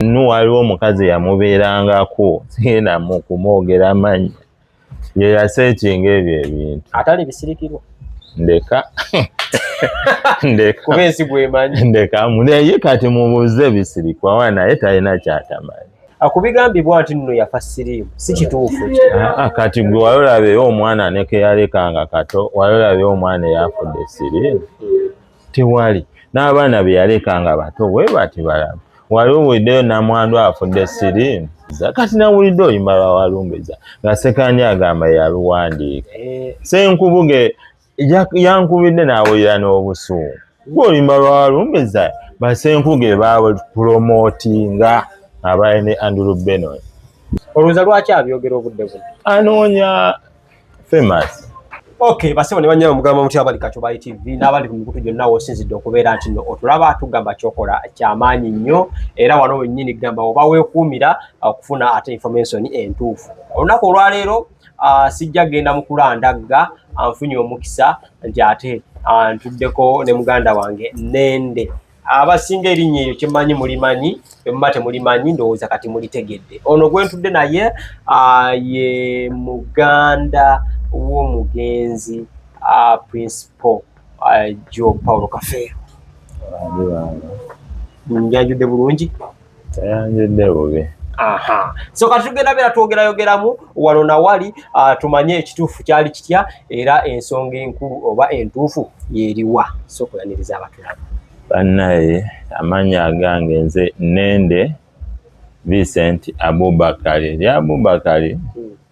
Nu waliwo omukazi yamubeerangako, sigenda mu kumwogera mannya, ye yaseetinga ebyo ebintu. Atali bisirikirwa. Ndeka, ndeka. Kuba ensi gwemanyi. Ndeka, naye kati mubuuze bisirikwa wa, naye talina kyatamanyi. Akubigambibwa nti nno yafa siriimu, si kituufu? Ah, kati gwe wali olabeyo omwana nekeyalekanga kato? Wali olabeyo omwana eyafudde siriimu? Tewali. N'abaana be yalekanga bato bwe bati balamu. Wali owuliddeyo namwandu afudde siriimu? Kati nawulidde oluyimba lwa Walumbeza nga Sekandi agamba yaluwandiika. Senkubuge yankubidde n'awulira n'obusungu. Gwe oluyimba lwa Walumbeza basenkuge bapromotinga abaye ne Andrew Benon. Olowooza lwaki abyogera obudde buno? Anoonya famous. Okay, basebo ne bannyabo, mugamba mutya abali Kacobayi TV n'abali ku mikutu gyonna w'osinzidde okubeera nti nno otulaba? Tugamba kyokola kyamaanyi nnyo, era wano wennyini gamba oba weekuumira okufuna ate information entuufu. Olunaku olwaleero sijja genda mu kulandagga, nfunye omukisa nti ate ntuddeko ne muganda wange Nende. Abasinga erinnya eryo kyemmanyi mulimanyi, emuba temulimanyi ndowooza kati mulitegedde. Ono gwe ntudde naye ye muganda w'omugenzi Principal Joe Paulo Kafeero. Njanjudde bulungi? Tayanjudde bubi. Aha. So kati tugenda beera twogerayogeramu wano nawali, tumanye ekituufu kyali kitya era ensonga enkulu oba entuufu yeriwa. So kuyaniriza abatulaba. Bannaye, amannya agange nze Nende Vincent Abubakari. Erya Abubakari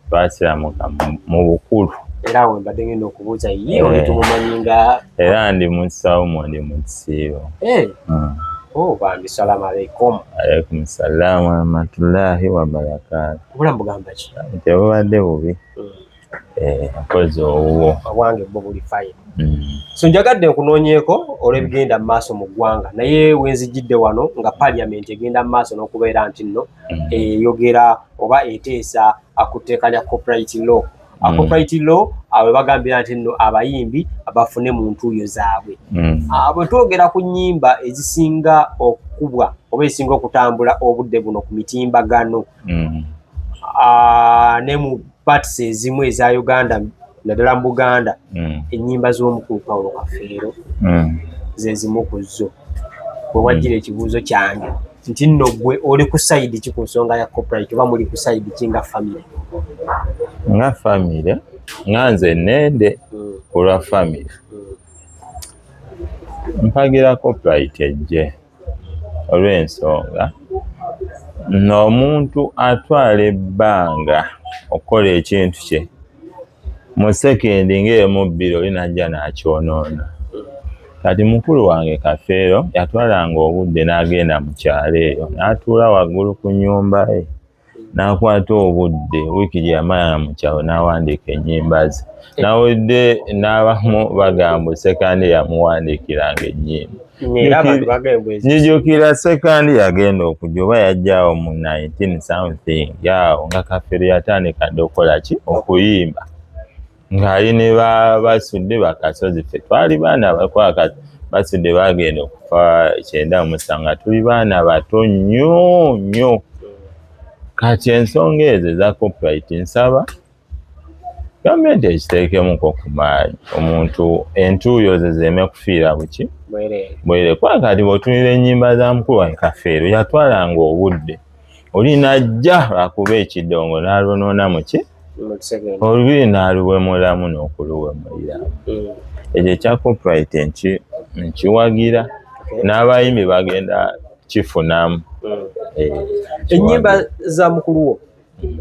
twasiramuka mu bukulu. Era awo mbadde ngenda okubuuza ye oli tumumanyi nga Era ndi mu sawumu, ndi mu kisiibo. Oh, bambi, salamu aleikum. Alaikum salamu warahmatullahi wabarakatu. Obulamu bugamba ki? Tebubadde bubi. Mpozi owuwo? Obwange bwo buli fine. So njagadde nkunoonyeeko olw'ebigenda mu maaso mu ggwanga, naye wenzijidde wano nga parliament egenda mu maaso n'okubeera nti nno eyogera oba eteesa ku tteeka lya copyright law. Copyright law we bagambira nti nno abayimbi bafune mu ntuuyo zaabwe. Bwe twogera ku nnyimba ezisinga okukubwa oba ezisinga okutambula obudde buno ku mitimbagano ne mu parts ezimu eza Uganda, naddala mu Buganda, ennyimba z'omukulu Paulo Kafeero ze zimu ku zo. Bwe wajjira ekibuuzo kyange nti nno gwe oli ku side ki ku nsonga ya copyright, oba muli ku side ki nga family? Nga family, nga nze Nende, ku lwa family mpagira copyright ejje, olw'ensonga n'omuntu atwala ebbanga okukola ekintu kye, mu sekendi ng'emu bbiri oli najja n'akyonoona. Kati mukulu wange Kafeero yatwalanga obudde n'agenda mu kyalo eyo n'atuula waggulu ku nnyumba ye n'akwata obudde wiiki gye yamalanga mu kyalo n'awandiika ennyimba ze. Nawulidde n'abamu bagamba Sekandi yamuwandiikiranga ennyimba. Era abantu bagamba Njijukira Sekandi yagenda okujja oba yajjaawo mu 19 something awo nga Kafeero yatandika dda okukola ki, okuyimba, ng'ali ne Basudde bakasozi. Ffe twali baana bakwaka. Basudde bagenda okufa 97 nga tuli baana bato nnyo nnyo. Kati ensonga ezo eza copyright, nsaba gavumenti ekiteekemuko ku maanyi, omuntu entuuyo ze zireme kufiira buki bwereere. Bwere, kuba kati bw'otunira ennyimba za mukulu wange Kafeero, yatwalanga obudde, oli najja akuba ekidongo n'alwonoona muki mu kisegende. Olubiri n'aluwemulamu n'okuluwemuliramu. Ekyo ekya copyright nkiwagira, n'abayimbi bagenda kifunamu. Ennyimba za mukulu wo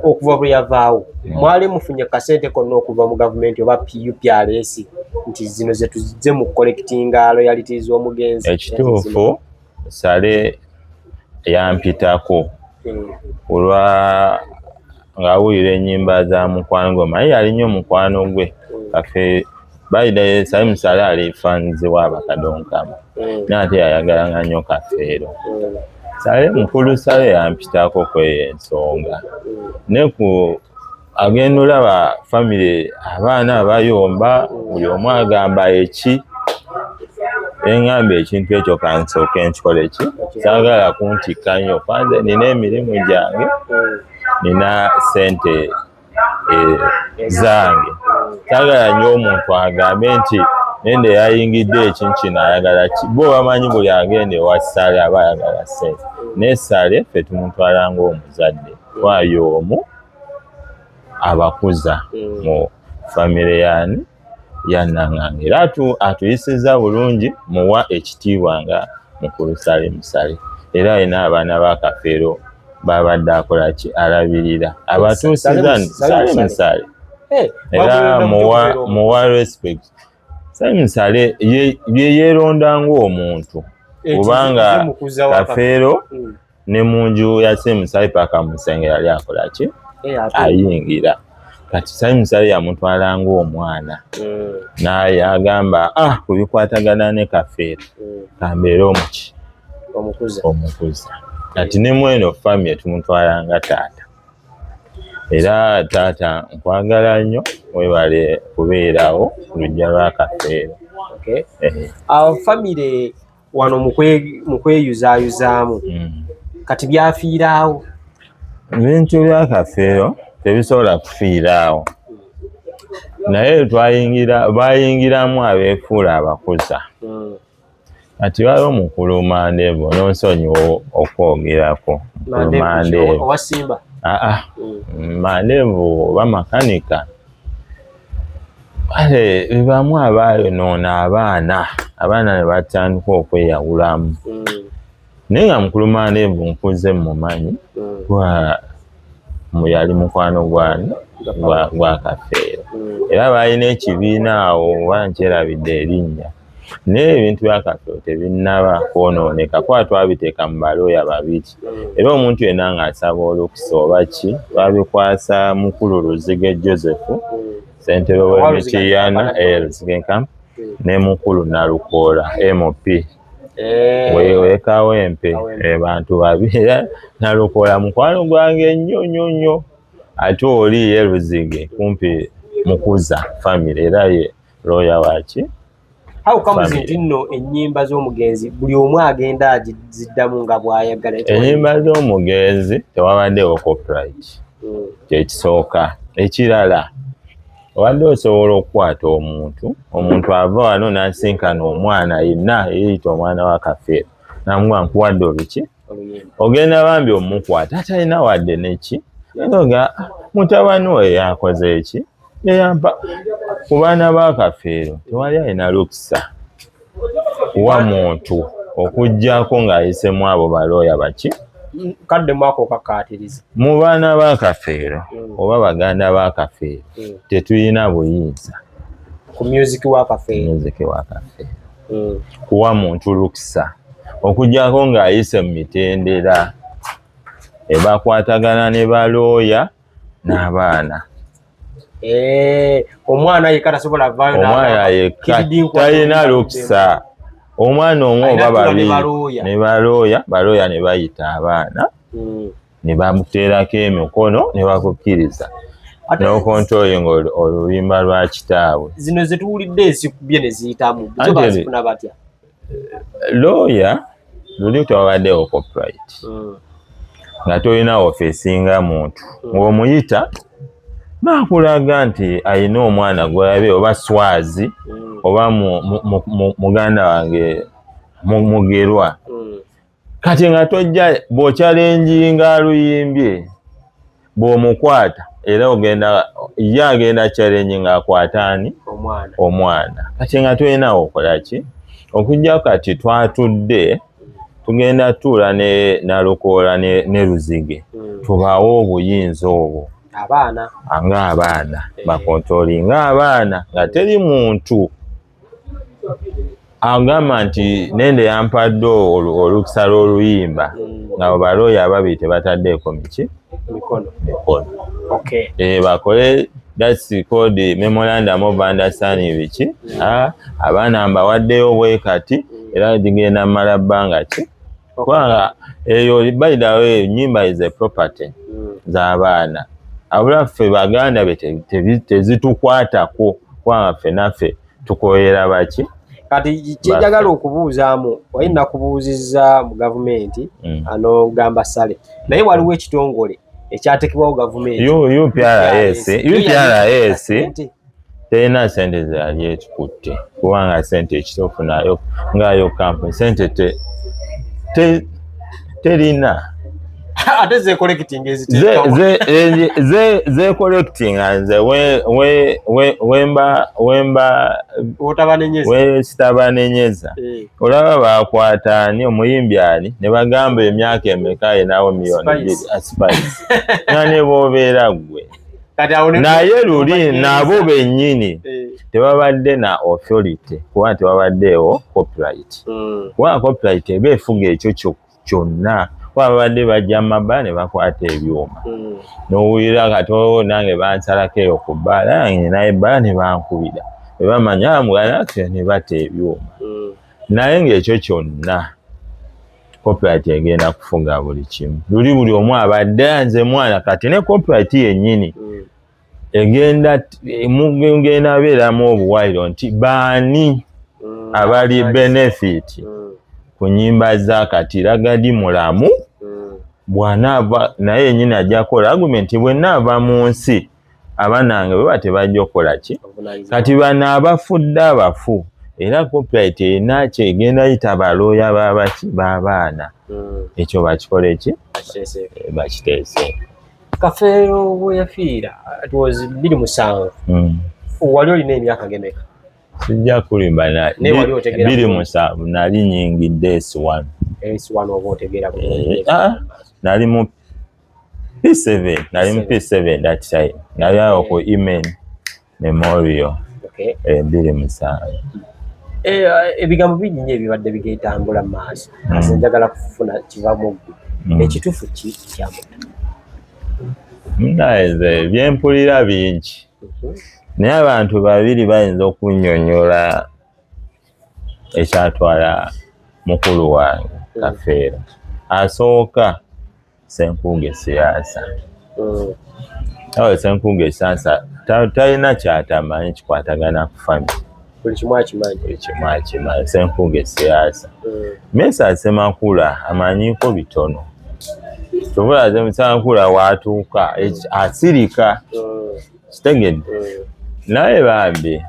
okuva bwe yavaawo, mwali mufunye kasente konna okuva mu gavumenti oba PUPRS nti zino ze tuzze mu collectinga royalties z'omugenzi? Ekituufu, Sale yampitako olwa ng'awulira ennyimba za mukwano gwe, manyi yali nnyo mukwano gwe Kafe. Bayida Salim Sale ali fanzi wa Bakadonkama, naye ate yayagalanga nnyo Kafeero. Sale, mukulu Sale yampitako kweyo ensonga, ne ku agenda olaba family abaana bayomba, buli omu agamba eki. Eŋŋamba ekintu ekyo kansooke nkikole ki, saagala kuntikka nnyo, kwanza nina emirimu gyange, nina ssente zange, saagala nnyo omuntu agambe nti nende yayingidde ekintu kino ayagala ki. Bo bamanyi buli agenda ewa Ssale aba ayagala ssente, naye Ssale ffe tumutwala ng'omuzadde waayo omu abakuza mu famire yani ya Nanganga, era atuyisizza bulungi, muwa ekitiibwa nga mukulu Ssale Musale, era alina abaana ba Kafeero babadde akola ki, alabirira abatuusiza Ssale Musale, era muwa respect. Ssale Musale ye yeeronda ng'omuntu, kubanga Kafeero ne mu nju ya Ssale Musale paka musenge yali akola ki, ayingira. Kati Ssale Musale yamutwala ng'omwana, naye agamba ku bikwatagana ne Kafeero kambeere omuki omukuza. Kati ne mweno family tumutwala nga taata, era taata nkwagala nnyo, webale kubeerawo lujja lwa Kafeero. Famire wano mu kweyuzaayuzaamu kati byafiiraawo? Ebintu bya Kafeero tebisobola kufiiraawo, naye bayingiramu abeefuula abakuza. Kati waliwo mukulu Mandevu, n'onsonyiwa okwogerako mukulu Mandevu owa Simba? Mandevu oba makanika, kale bebamu abayonoona abaana, abaana ne batandika okweyawulamu, naye nga mukulu Mandevu nkuze mumanyi, yali mukwano gwani gwa Kafeero, era balina ekibiina awo oba nkyerabidde erinnya, naye ebintu bya Kafeero tebinnaba kwonooneka kuba twabiteeka mu balooya babiri, era omuntu yenna ng'asaba olukusa oba ki twabikwasa mukulu Luzige Joseph, ssentebe w'Emitiyana, Luzige Camp, ne mukulu Nalukoola MP wekawempe, bantu babi, era Nalukoola mukwano gwange nnyo nnyo nnyo, ate oli ye Luzige kumpi mukuza family, era ye looya waki. How comes nti nno ennyimba z'omugenzi buli omu agenda aziddamu nga bw'ayagala? Ennyimba z'omugenzi tewabaddewo copyright, kyekisooka. Ekirala, obadde osobola okukwata omuntu, omuntu ava wano n'asinkana omwana yenna eyeyita omwana wa Kafeero namuwa nkuwadde oluki, ogenda bambi omukwata atalina wadde neki, nga mutabani we yakoze eki, yeyampa. Ku baana ba Kafeero tewali alina lukusa kuwa muntu okuggyako ng'ayisemu abo balooya baki. Kadde mwako okakkaatiriza. Mu baana ba Kafeero oba baganda ba Kafeero tetulina buyinza ku music wa Kafeero, music wa Kafeero kuwa muntu lukusa okuggyako ng'ayise mu mitendera ebakwatagana ne balooya n'abaana. Omwana yekka tasobola vaayo? Omwana yekka talina lukusa, omwana omu oba babiri ne balooya, balooya ne bayita abaana ne bamuteerako emikono ne bakukkiriza n'okontrollinga oluyimba lwa kitaabwe. Zino zetuwulidde ezikubye ne ziyitamu zo bazifuna batya? Looya luli tewabaddewo copyright, nga tolina ofeesinga muntu ng'omuyita nakulaga nti alina omwana gwalabye oba Swazi oba muganda wange Mugerwa. Kati nga tojja bw'ochallenginga aluyimbye, bw'omukwata era ogenda ye agenda challenge ng'akwata ani? Omwana. Kati nga tolinawo okola ki okujjako kati twatudde tugenda tuula ne Nalukoola ne Luzige, tubawe obuyinza obwo abaana ng'abaana bakontrolinga abaana, nga teri muntu agamba nti nende yampadde olukusa lw'oluyimba nga balooya ababiri tebataddeeko miki mikono. Mikono. Bakole, that's called memorandum of understanding biki, abaana mbawaddeyo bwe kati, era gigenda mmala bbanga ki, kubanga eyo by the way ennyimba is a property z'abaana, abula ffe baganda be tezitukwatako kubanga ffe naffe tukoyera baki. Kati kyenjagala okubuuzaamu, wali nakubuuzizza mu gavumenti anogamba sale, naye waliwo ekitongole ekyatekebwawo gavumenti. UPRS. UPRS terina sente zeyali ekikutte, kubanga sente ekituufu nayo ngaayo kampuni sente terina. Ate zecollecting? Zecollecting nze wemba wemba wesitabanenyeza. Olaba bakwata ani, omuyimbi ani, ne bagamba emyaka emeka yenawo miliyoni 2 Spice, nga ne boobeera ggwe naye luli nabo bennyini tebabadde na authority, kuba tewabaddeewo copyright, kubanga copyright eba efuga ekyo kyonna, kuba babadde bajja mu mabbala ne bakwata ebyuma. Nowulira kati nange bansalako eyo ku bbaala yange, naye ebbala ne bankubira ne bamanya amugana ne bata ebyuma. Naye ng'ekyo kyonna copyright egenda kufuga buli kimu. Luli buli omu abadde nze mwana, kati ne copyright yennyini egenda mugenda beeramu obuwayiro nti baani abali benefit ku nyimba za kati Ragga Dee mulamu bw'anaava naye yennyini ajja kukola argument, bwe naava mu nsi abanange bwe ba tebajja okukola ki. Kati bano abafudde abafu, era copyright erina kyegenda yita balooya babaki b'abaana, ekyo bakikole ki, bakiteese. Kafeero bwe yafiira, it was 2007, wali olina emyaka gemeka? Sijja kulimba, 2007 nali nyingidde S1. S1 oba otegeera? Nali mu P7, nali mu P7 that time, nali awo ku Imen Memorial. 2007. Ebigambo bingi nnyo ebibadde bigetambula mu maaso, ase njagala kufuna kiva mu ggwe, ekituufu ki kyamutta? Nze byempulira bingi, naye abantu babiri bayinza okunnyonnyola ekyatwala mukulu wange Kafeero. Asooka Senkunge Siyaasa. Awo Senkunge Siyaasa talina kyatamanyi kikwatagana ku family. Buli kimu akimanyi. Buli kimu akimanyi Senkunge Siyaasa. Mesa Semakula amanyiko bitono. Tobula Semakula watuuka asirika, kitegedde? Naye bambi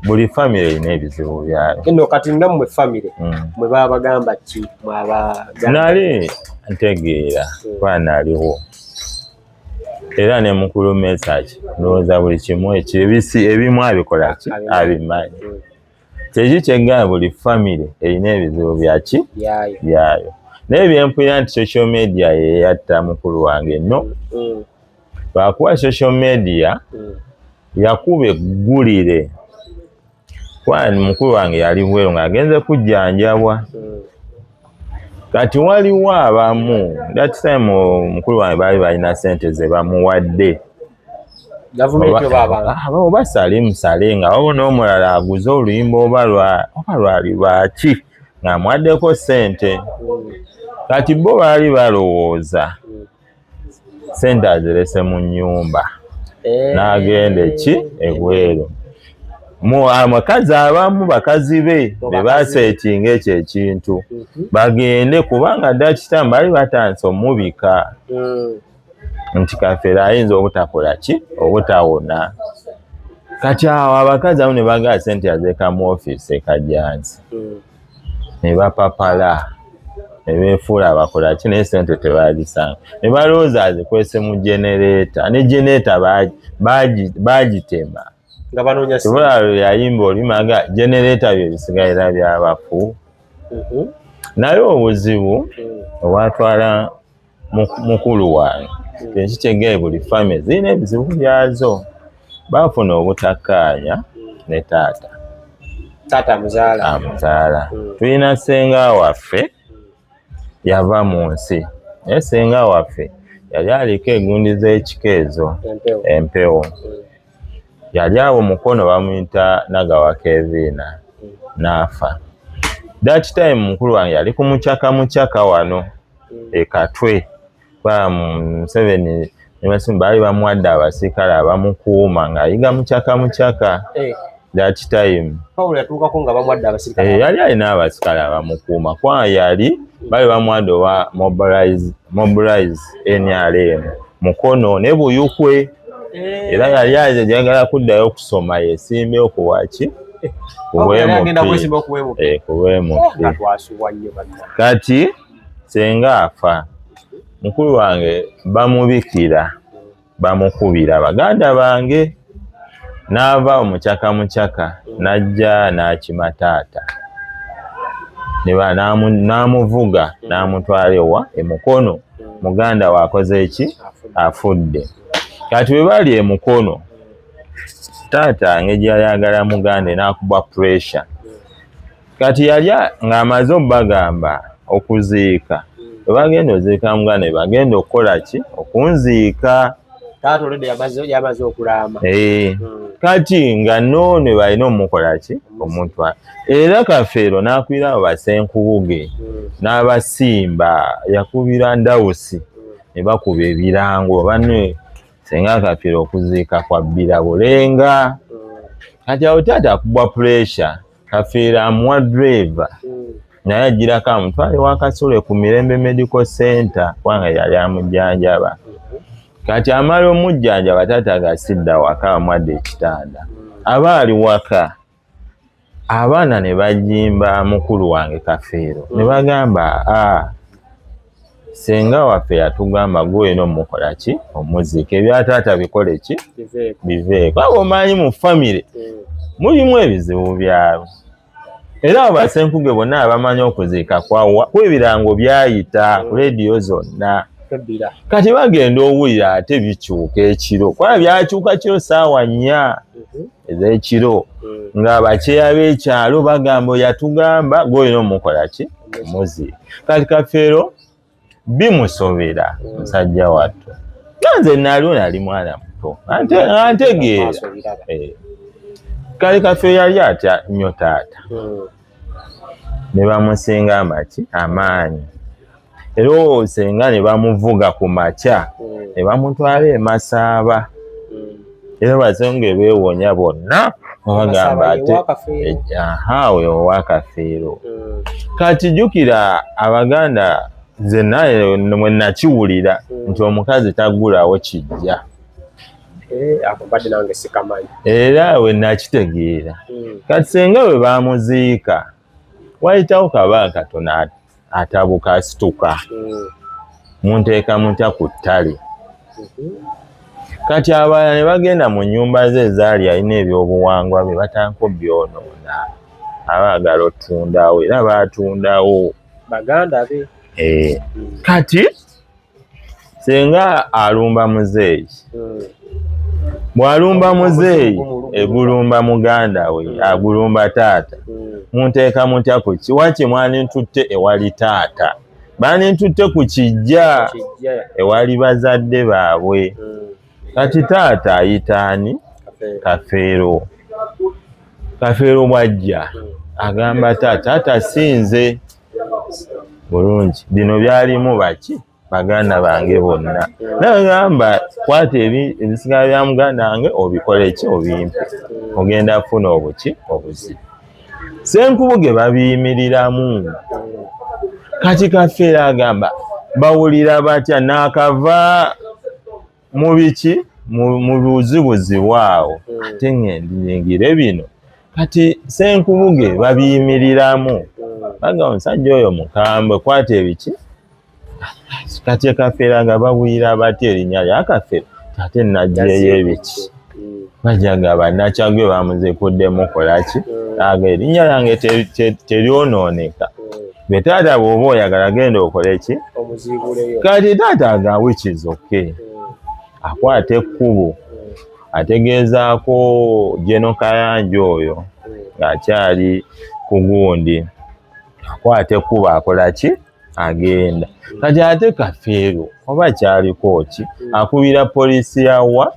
buli family erina ebizibu byayo. Eno kati nga mmwe family, mwe baba bagamba ki mwaba? Nali ntegeera kuba naliwo, era ne mukulu Mesach ndowooza buli kimu ekyo ebisi ebimu abikola ki, abimanyi. Kyeki kyegamba, buli family erina ebizibu byaki byayo. Byayo. Naye byempulira nti social media yeyatta mukulu wange, no, lwakuba social media yakuba eggulire, kwani mukulu wange yali bweru ng'agenze kujjanjabwa. Kati waliwo abamu that time mukulu wange baali balina sente ze bamuwadde. Gavumenti oba abantu? Oba Salim Saleh, nga waliwo n'omulala aguze oluyimba oba oba lwali lwaki ng'amuwaddeko sente. Kati bo baali balowooza sente azirese mu nnyumba n'agenda eki ebweru. Mu abakazi abamu, bakazi be be baseetinga ekyo ekintu bagende, kubanga that time baali batandise omubika nti Kafeero ayinza obutakola ki, obutawona. Kati awo abakazi abamu ne bagala sente yazeeka mu ofiisi e Kajjansi, ne bapapala ne beefuula abakola ki, naye sente tebazisanga, ne balowooza azikwese mu generator, ne generator baagitema. Nga banoonya sente. Tubula yayimba oluyimba nga generator bye bisigalira by'abafu. Naye obuzibu obwatwala mukulu wange, ekitegeere buli family zirina ebizibu byazo, baafuna obutakkaanya ne taata. Taata amuzaala? Amuzaala. Tulina ssenga waffe yava mu nsi, naye ssenga waffe yali aliko egundi z'ekika ezo. Empewo. Empewo. Yali awo mukono, bamuyita Nagawa Keviina, n'afa. That time mukulu wange yali ku mucaka mucaka wano e Katwe, ba Museveni ne Basimu baali bamuwadde abasirikale abamukuuma ng'ayiga mucaka mucaka. That time Paulo yatuukako nga bamuwadde abasirikale. Yali alina abasikale abamukuuma kwa yali bali bamuwadde owa mobilize NRM Mukono ne Buyukwe. Era yali ayagala kuddayo okusoma yesimbe okuwaki kuwemupi. Kati senga afa mukulu wange bamubikira bamukubira baganda bange n'ava omucaka mucaka n'ajja n'akima taata n'amuvuga n'amutwala ewa emukono muganda we akoze eki afudde. Kati bwe bali emukono taata engeri yali ayagala muganda n'akuba pressure. Kati yali ng'amaze obbagamba okuziika bwe bagenda oziika muganda bagenda okukola ki okunziika. Taata olwedde yamaze okulaama. Kati nga nnono balina omukola ki omutwala. Era Kafeero n'akwira abo basenkubuge n'abasimba yakubira Ndawusi ne bakuba ebirango banne senga Kafeero okuziika kwa bbira bulenga. Kati awo taata akubwa pressure Kafeero amuwa driver naye agirako amutwale wa Kasule ku Mirembe Medical Center kubanga yali amujjanjaba. Kati amala omujjanjaba taata gasidda waka amuwadde ekitanda aba ali waka abaana ne bajimba mukulu wange Kafeero ne bagamba senga waffe yatugamba gwe olina omukola ki omuziika ebya taata bikole ki biveeko. Abo omanyi mu famire mulimu ebizibu byabwe. Era abo basenkuge bonna abamanyi okuziika kwawa ku ebirango byayita ku leediyo zonna. Kati bagenda owulira ate bikyuka ekiro kuba byakyuka kiro ssaawa 4 ez'ekiro ng'abakyeya b'ekyalo bagamba yatugamba gwe olina omukola ki omuziika. Kati Kafeero bimusobera musajja wattu. Nze naliwo nali mwana muto antegeera. Kale Kafeero yali atya nnyo taata ne bamusinga amaki amaanyi era senga ne bamuvuga ku makya ne bamutwala e Masaaba. Era basenge beewonya bonna bagamba ate aha oyo owa Kafeero. Kati jjukira Abaganda nze naye mwe nakiwulira nti omukazi taggulawo kijja. Era we nakitegeera. Kati senga bwe bamuziika wayitawo kabanga katono atabuka asituka munteeka mutya ku ttale. Kati abalala ne bagenda mu nnyumba ze ezaali alina ebyobuwangwa bye batandika obyonoona abaagala otundawo era baatundawo baganda be. Kati senga alumba muzeeyi bw'alumba muzeeyi egulumba muganda we agulumba taata munteeka mutya ku ki waki mwanintutte ewali taata banintutte ku kijja ewali bazadde baabwe. Kati taata ayita ani Kafeero. Kafeero bw'ajja agamba taata taata sinze bulungi bino byalimu baki baganda bange bonna nagamba kwata ebisigala bya muganda wange obikole ki obimpe ogenda kufuna obuki obuzibu. Senkubuge babiyimiriramu. Kati Kafeero agamba bawulira batya n'akava mu biki mu buzibuzibu awo ate ngende bino. Kati Senkubuge babiyimiriramu bagamba omusajja oyo mukambwe kwata ebiki. Kati Kafeero nga bawulira batya erinnya lya Kafeero ate najjeeyo ebiki bajjaga bannakyagwe bamuziikudde mukola ki aga erinnya lyange teryonooneka. Be taata bw'oba oyagala genda okole ki. Kati taata aga which is okay akwata ekkubo ategeezaako Geno Kayanja oyo ng'akyali ku gundi akwata ekkubo akola ki agenda. Kati ate Kafeero oba kyaliko ki akubira poliisi yawa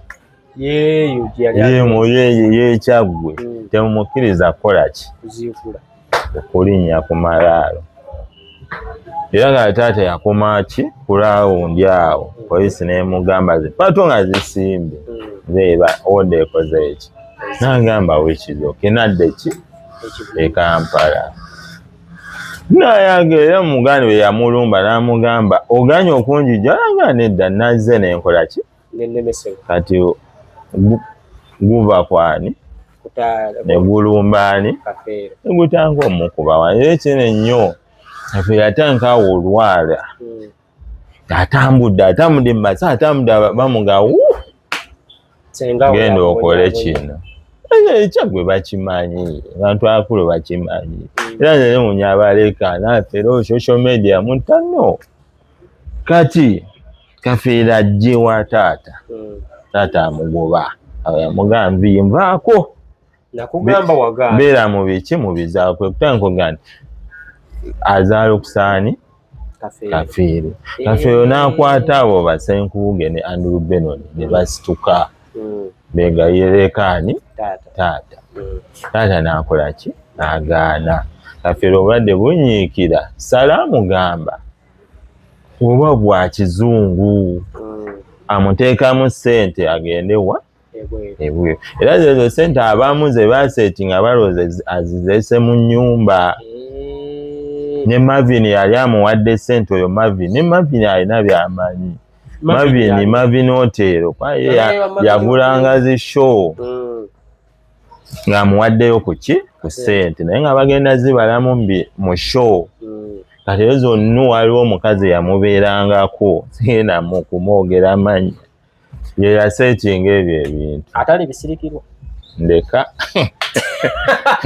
yeekyaggwe temumukkiriza kukola ki okulinnya ku malaalo. Era nga taata yakoma ki ku laawundi awo poliisi n'emugamba zipato nga zisimbye zeeba oda ekoze eki. Nagamba wekizoke nadde ki e Kampala. Nayange era muganda we yamulumba n'amugamba oganye okunjija nga nedda nazze nenkola ki kati guva kwani ne gulumba ani ne gutanga omukuba wa era ekinene nnyo Kafeero atandika awo olwala atambudde atambudde mumasa atambudde bamuga genda okole kino ekyagwe bakimanyi abantu abakulu bakimanyi hmm. era nze newunya abaleka nafeero social media mutano kati kafeero ajje wa taata hmm. taata amugoba amugamba nviye nvaako nakugamba wagaana beera mu biki mu bizaako kutandika okugaa nti azaala okusaani kafeero kafeero eh. n'akwata abo basenkubuge ne Andrew Benon ne mm. basituka mm. begayireekaani taata mm. taata n'akola ki n'agaana kafeero obulwadde bunyiikira salaamu gamba oba bwa kizungu amuteekamu ssente agende wa ebweru era zezo sente abamu ze basetinga balowooza azizese mu nyumba eh. ne Marvin yali amuwadde sente oyo Marvin ne Marvin alina byamanyi Marvin Marvin Hotel kwaye eh, yagulanga zi show mm. ng'amuwaddeyo ku ki ku sente naye nga bagenda zibalamu mu show mm. kati ezo zonna waliwo omukazi yamubeerangako sigenda mu kumwogera mannya ye yasetinga ebyo ebintu atali bisirikirwa ndeka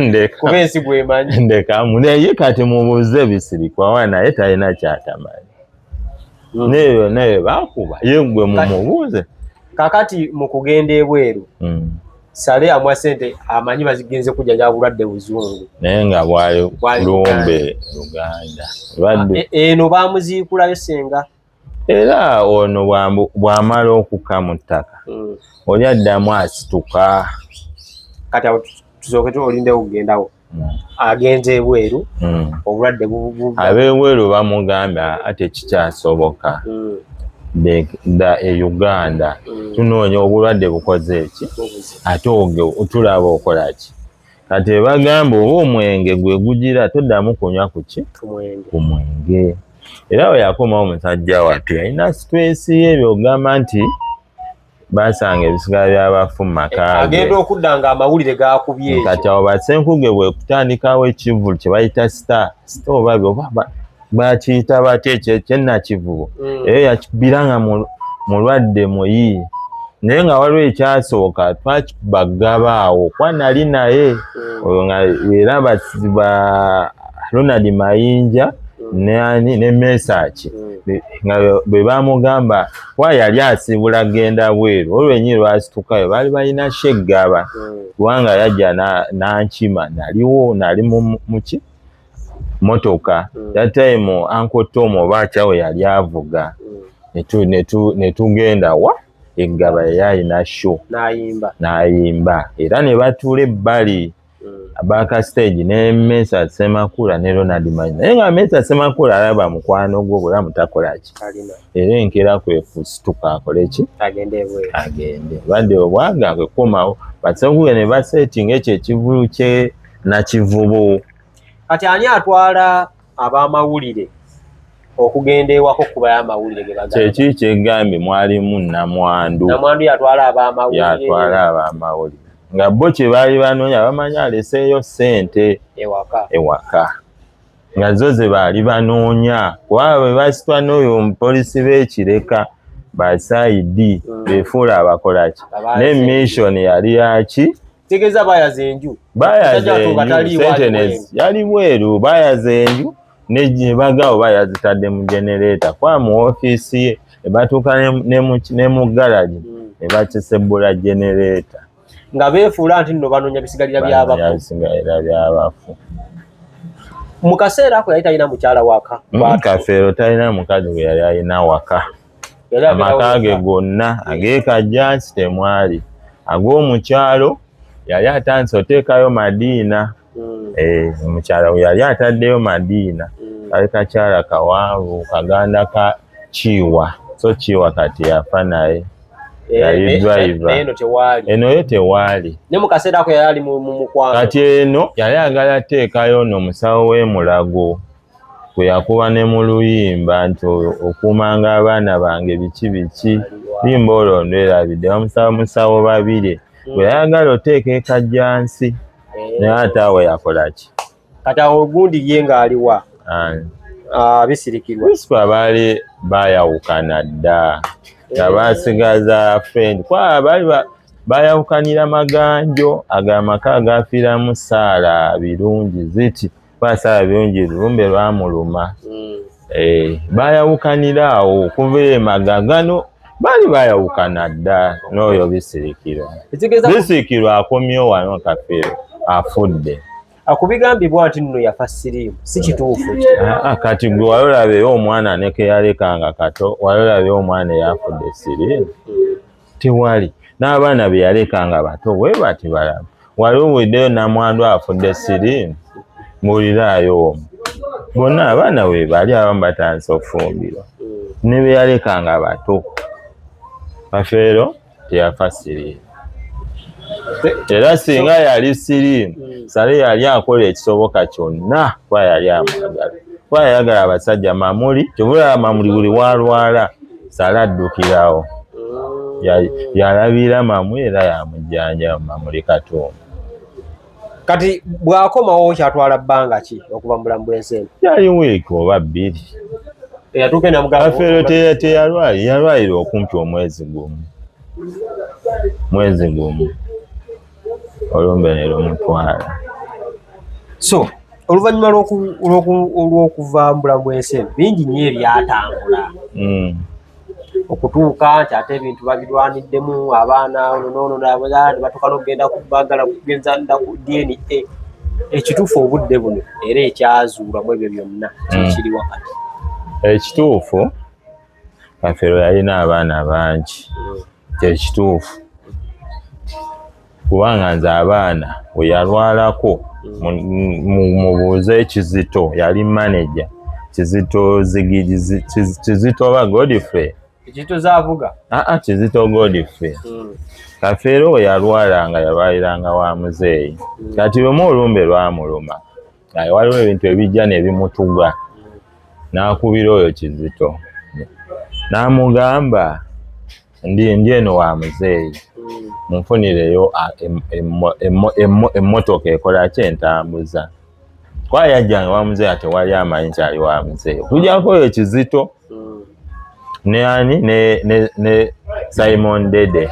ndeka kuba ensi gwemanyi ndeka naye kati mubuuze bisirikwa wa naye talina kyatamanyi hmm. naye byonna bye bakuba ye gwe mumubuuze kakati mu kugenda ebweru hmm. sale amwa sente amanyi bazigenze kujanja bulwadde buzungu naye nga bwali lumbe luganda ah, e, eno bamuziikulayo senga era ono bw'amala okukka mu ttaka hmm. oli addamu asituka kati awo tusooke olindewo okugendawo hmm. agenze ebweru hmm. obulwadde ab'ebweru bamugamba ate kikyasoboka dda e uganda tunoonya obulwadde bukoze eki ate tulaba okola ki kati ebagamba oba omwenge gwe gugira toddamu kunywa kuki ku mwenge era we yakomawo omusajja wattu yalina situesi ye byogamba nti basanga ebisigala by'abafu mu maka ge agenda okudda nga amawulire gakubye kati awo basenkuge bwe kutandikawo ekivvulu kye bayita star star oba oba bakiyita batya ekyo ekyennakivubo mm. eyo yakibira nga mulwadde muyi naye nga waliwo ekyasooka twakibagaba awo kuba nali naye mm. oyo nga era ba Ronald Mayinja mm. nani ne Mesaki nga bwe bamugamba kuba yali asiibula genda bweru olwo lwennyini lwasitukayo baali balina sheggaba kubanga yajja n'ankima naliwo nali muki motoka mm. that time uncle Tom oba akyawo yali avuga mm. netugenda wa eggaba yali alina show n'ayimba era ne batuula ebbali mm. back stage ne Mesa Semakula ne Ronald Manyi naye nga Mesa Semakula alaba mukwano gwo obulamu takola ki era enkeera kwe kusituka akole ki agende badde obwaga kwe kukomawo basenkuge ne basetinga ekyo ekivulu kye Nakivubo. Kati ani atwala abamawulire okugenda ewaka okukubayo amawulire ge bagamba? Kyeki kyegambye mwalimu namwandu. Namwandu yatwala abamawulire. Yatwala abamawulire nga bo kye baali banoonya bamanyi aleseeyo ssente ewaka ewaka nga zo ze baali banoonya kuba bwe basitwa n'oyo omupoliisi b'ekireka basaidi mm. befuula abakolaki ne mission yali yaki Tegeza bayaza enju. Bayaza enju. Sente yali bweru bayaza enju ne bagawo bayazitadde mu generator kwa mu ofiisi ye ne batuuka ne mu garage hmm. ne bakisebbula generator nga beefuula nti nno banoonya bisigalira by'abafu bisigalira by'abafu mu kaseera ako yali talina mukyala waka hmm, kafeero talina mukazi gwe yali alina waka amaka ge gonna ag'ekajjansi temwali ag'omukyalo yali atandise oteekayo madiina hmm. eh, omukyalo yali ataddeyo madiina hmm. kali kakyala kawanvu kaganda ka kiwa so kiwa kati yafa naye Yali driver. Eno tewaali. Eno yo tewaali. Ne mu kaseera ako yali ali mu mukwano. Kati eno yali ayagala ateekayo ono omusawo w'e Mulago gwe yakuba ne mu luyimba nti okuumanga abaana bange biki biki, luyimba olwo ndwerabidde, bamusaba musawo Babire gwe yayagala oteeka e Kajjansi, naye ate awo yakola ki? Kati awo gundi ye ng'aliwa? Bisirikirwa. Bisirikirwa baali bayawukana dda, nga basigaza friend, kwa baali bayawukanira maganjo ago amaka agafiiramu Saala Birungi ziti kwa Saala Birungi lumbe lwamuluma. Bayawukanira awo okuva emagagano, baali bayawukana dda n'oyo Bisirikirwa. Bisirikirwa akomyewo wano, Kafeero afudde. Akubigambibwa nti nno yafa siriimu, si kituufu? Kati gwe wali olabeyo omwana ne keyalekanga kato, wali olabeyo omwana eyafudde siriimu? Tewali. N'abaana be yalekanga bato bwe bati balamu, wali owuliddeyo namwandu afudde siriimu? Mbuuliraayo omu. Bonna abaana we bali, abamu batandise okufumbirwa, ne be yalekanga bato. Kafeero teyafa siriimu, era singa yali siriimu, Sale yali akola ekisoboka kyonna, kuba yali amwagala, kuba yayagala abasajja Mamuli. Kyovulaba Mamuli buli walwala Sale addukirawo, yalabira Mamuli era yamujjanja Mamuli Katumba. Kati bw'akomawo kyatwala bbanga ki okuva mu bulamu bw'ensi eno? Yali wiiki oba 2. Eyatuuka namugamba? Kafeero teyalwali, yalwalira okumpi omwezi gumu, mwezi gumu, olumbe ne lumutwala. So oluvannyuma olw'okuva mu bulamu bw'ensi eno, bingi nnyo ebyatambula okutuuka nti ate ebintu babirwaniddemu, abaana ono noono ne batuuka n'okugenda bagala kugenza dda ku DNA. Ekituufu obudde buno era ekyazuulwamu ebyo byonna kikiri wakati? Ekituufu, Kafeero yalina abaana bangi, kyekituufu, kubanga nze abaana we yalwalako mubuuze Kizito, yali manager Kizito Zigiri, Kizito oba Godfrey. Kizito Zaavuga? Aa, Kizito Godfrey. Kafeero we yalwalanga yalwaliranga wa muzeeyi. Kati lumu olumbe lwamuluma, aye waliwo ebintu ebijja ne bimutuga, n'akubira oyo Kizito n'amugamba, ndi eno wa muzeeyi, munfunireyo emmotoka ekola ki, entambuza, kuba yajjanga wa muzeeyi ate wali amanyi nti ali wa muzeeyi, okujjako oyo Kizito ne ani ne Simon Dede,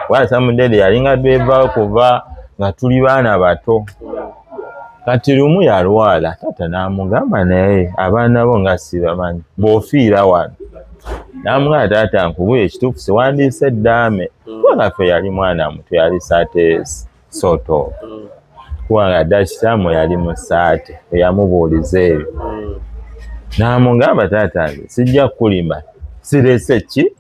kuba Simon Dede yalinga driver kuva nga tuli baana bato. Kati lumu yalwala, taata n'amugamba, naye abaana bo nga sibamanyi, bw'ofiira wano. N'amugamba, taata nkubuye ekituufu, siwandiise eddaame, kubanga ffe yali mwana muto, yali 30 sort of, kubanga dakitamu yali mu 30 eyamubuuliza ebyo. N'amugamba, taata nze sijja kukulimba, sirese ki,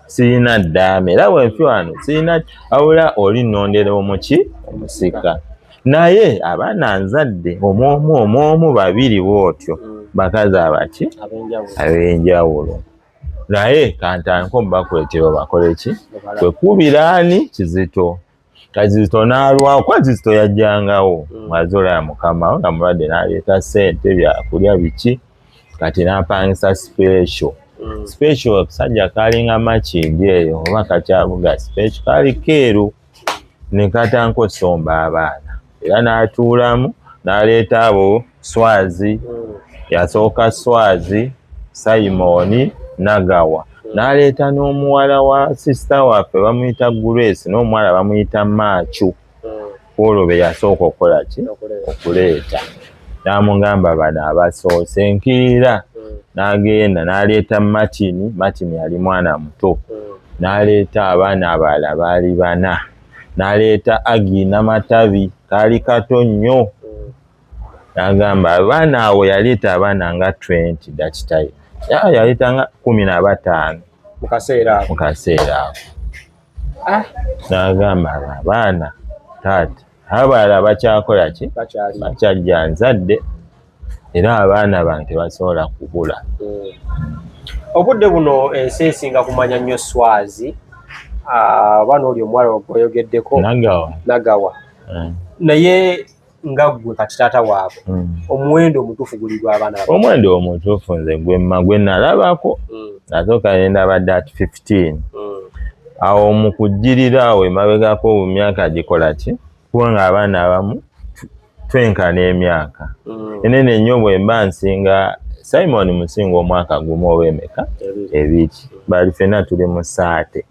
sirina ddaame, era bwenfi wano sirina wabula oli nnondera omuki omusika, naye abaana nzadde omwomu omwomu, babiri bwotyo, bakazi abaki ab'enjawulo, naye kantandike omubakuleetera obakole ki, kwekubira ani Kizito. Kazito n'alwawo, kuba Kizito yajjangawo mwazola ya mukama we nga mulwadde, n'aleeta ssente, byakulya biki, kati n'apangisa Special. Special okusajja kalinga Makindi eyo oba kakyavuga, Special kaali keeru, ne katandika osomba abaana, era n'atuulamu n'aleeta abo Swazi, yasooka Swazi, Simon Nagawa, n'aleeta n'omuwala wa sister waffe bamuyita Grace, n'omuwala bamuyita Maacu, olwo be yasooka okukola ki, okuleeta. N'amugamba bano abasoose nkiira, n'agenda n'aleeta Martin. Martin yali mwana muto. N'aleeta abaana abalala baali bana, n'aleeta Agi Namatabi, kaali kato nnyo. N'agamba abaana awo yaleeta abaana nga 20 that time, yaleeta nga 15. Mu kaseera ako? Mu kaseera ako. N'agamba abo abaana, taata, abalala bakyakola ki, bakyajja, nzadde era abaana bange tebasobola kubula. Obudde buno ensi esinga kumanya nnyo Swazi. Abaana oli omuwala gweoyogeddeko Nagawa, Nagawa. Naye nga ggwe kati taata waabwe, omuwendo omutuufu guli gw'abaana? Omuwendo omutuufu nze gwemma gwe nalabako, nasooka ne ndaba that 15. Awo mu kujjirira awo emabegako mu myaka gikola ki, kubanga abaana abamu twenkana emyaka enene nnyo. Bwe mba nsinga Simon, musinga omwaka gumu oba emeka? 2. Bali ffenna tuli mu 30.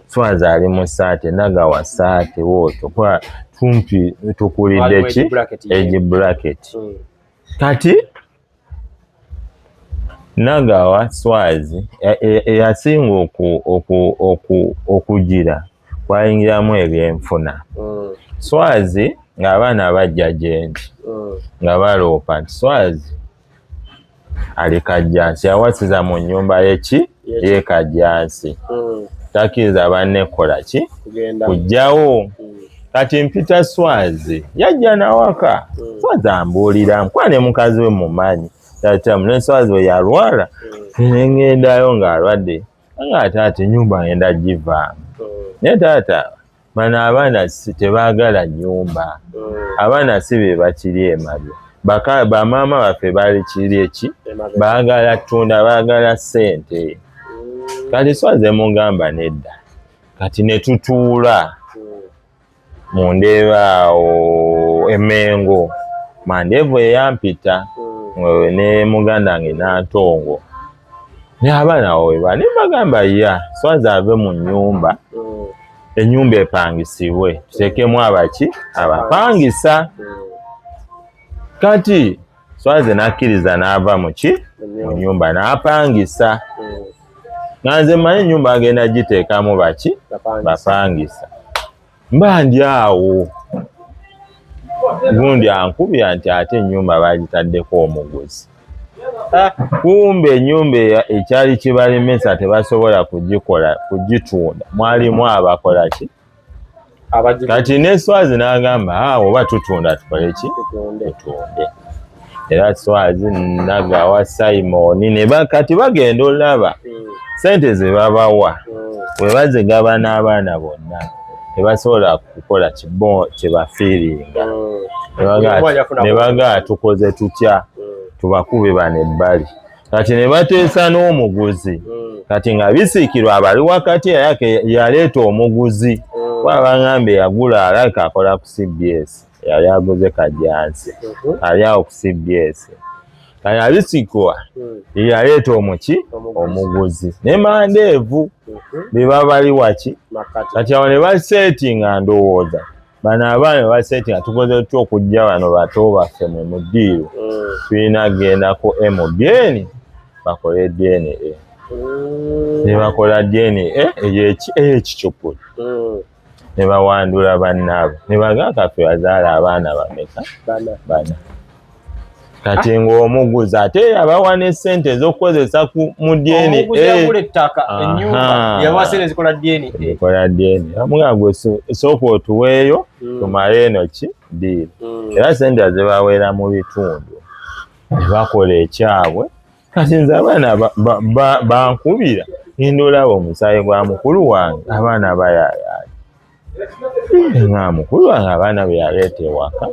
Swazi ali mu 30, Nagawa 30, wootyo kuba tumpi tukulidde ki, age bracket. Kati Nagawa, Swazi eyasinga okugira kwayingiramu ebyenfuna. Swazi ng'abaana bajja gyendi nga baloopa nti Swazi ali Kajjansi, yawasiza mu nnyumba yeki ye Kajjansi, takkiriza banne kukola ki, kujjawo. Kati mpita Swazi, yajja nawaka. Swazi ambuulira nkuba ne mukazi we mumanyi tatamu ne Swazi we yalwala, nengendayo ng'alwadde, nga taata ennyumba ngenda givaamu. Naye taata, bano abaana si tebaagala nnyumba, abaana si be bakiri emabya, bamaama baffe bali kiri eki, baagala ttunda, baagala ssente. Kati Swazi mugamba nedda. Kati ne tutuula mu Ndeeba awo Emengo, Mandeevu eyampita ne muganda wange Nantongo ne abaana awo weba, ne mbagamba ya Swazi ave mu nnyumba, ennyumba epangisibwe, tuteekemu abaki abapangisa. Kati Swazi n'akkiriza n'ava mu ki, mu nnyumba, n'apangisa. Nga nze mmanyi ennyumba agenda giteekamu baki, bapangisa. Mba ndi awo, gundi ankubira nti ate ennyumba bagitaddeko omuguzi. Kumbe ennyumba ekyali kibalemesa, tebasobola kugikola kugitunda, mwalimu abakola ki. Kati ne Swazi n'agamba, ah, oba tutunda tukole ki, tutunde. Era Swazi, Nagawa, Simon ne kati bagenda olaba sente ze babawa, bwe bazigaba n'abaana bonna tebasobola kukola kibo kyebafiiringa. Ne bagaa tukoze tutya, tubakube bano ebbali. Kati ne bateesa n'omuguzi. Kati nga bisiikirwa abali wakati yayake yaleeta omuguzi, kuba baŋŋambye yagula, alabika akola ku CBS, yali aguze Kajjansi, ali awo ku CBS. Kati abisikwa yaleeta omuki, omuguzi ne Mandeevu be bali waki. Kati awo ne baseetinga, ndowooza bano abaana baseetinga, tukoze tutya okujja bano bato baffe mwe mu ddiiro, tulina genda ku MBN bakole DNA. Ne bakola DNA ey'ekicupuli, ne bawandula bannaabwe, ne bagaa kaffe bazaala abaana bameka? Bana. Kati ng'omuguzi ate yabawa ne ssente ez'okukozesa mu DNA. Zikola DNA. Bamugamba gwe sooka otuweeyo tumale eno ki deal. Era sente zibaweera mu bitundu, ne bakola ekyabwe. Kati nze abaana bankubira, ngenda olaba omusaayi gwa mukulu wange, abaana bayaayaaya nga mukulu wange abaana be yaleeta ewaka,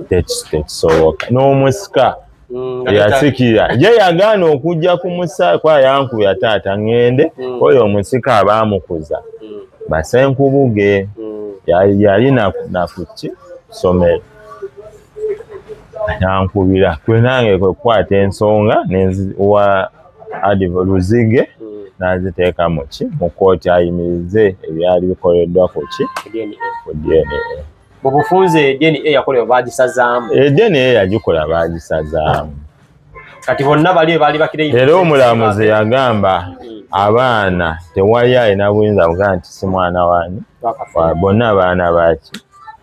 tekisoboka. N'omusika yasikira ye yagaana okujja ku musaayi kwa yankubira, taata ŋŋende. Oyo omusika abaamukuza basenkubuge, yali nakuki ssomero, yankubira kwe nange kwe kukwata ensonga nenziwa Adivo Luzige, naziteeka muki, mu kooti, ayimirize ebyali bikoleddwa ku ki, ku DNA. Mu bufunze DNA yakolewa bagisazaamu? DNA yagikola bagisazaamu. Kati bonna bali baali bakire. Era omulamuzi yagamba abaana tewali alina buyinza bugaa nti si mwana wani, bonna baana baki,